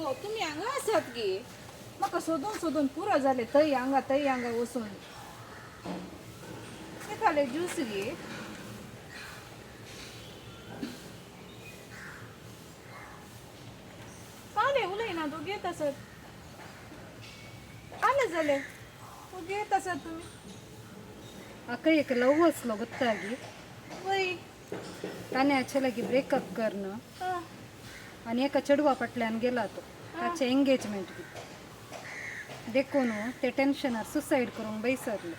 गो, तुमी हांगा आसात गी. म्हाका सोदून सोदून पुरो जालें, थंय हांगा थंय हांगा वचून. एकाले ज्यूस गे. काले उलयना तूं, घेत आसत. काले जालें, तूं घेत आसत तुमी. ಅಕ್ಕ एक लವ್ असलो ಗೊತ್ತಾಗಿ वय. ताणे हाचे लागीं ब्रेकअप करणं आं. आनी एका चेडवा फाटल्यान गेला तो, ताचें एंगेजमेंट बी. देखून ते टेन्शनार सुसायड करूंक बैसरले.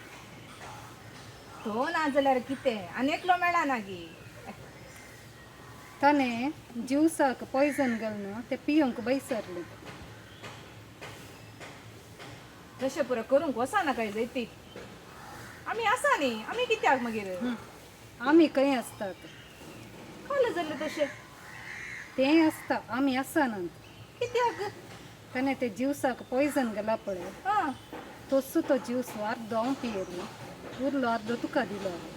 तो ना जाल्यार कितें, आनी एकलो मेळना गी. ताणें ज्युसाक पॉयझन घालून ते पियोंक बैसरले. तशें पुरो करूंक वचना काय जैती. आमी आसा न्ही, आमी कित्याक मागीर? आमी खंय आसतात? काल जालें तशें. तें आसता, आमी आसनात. कित्याक? ताणें ते ज्युसाक पॉयझन घाला पळय, आं. तोच तो ज्यूस अर्दो हांव पियेलो, उरलो अर्दो तुका दिलो हांवें.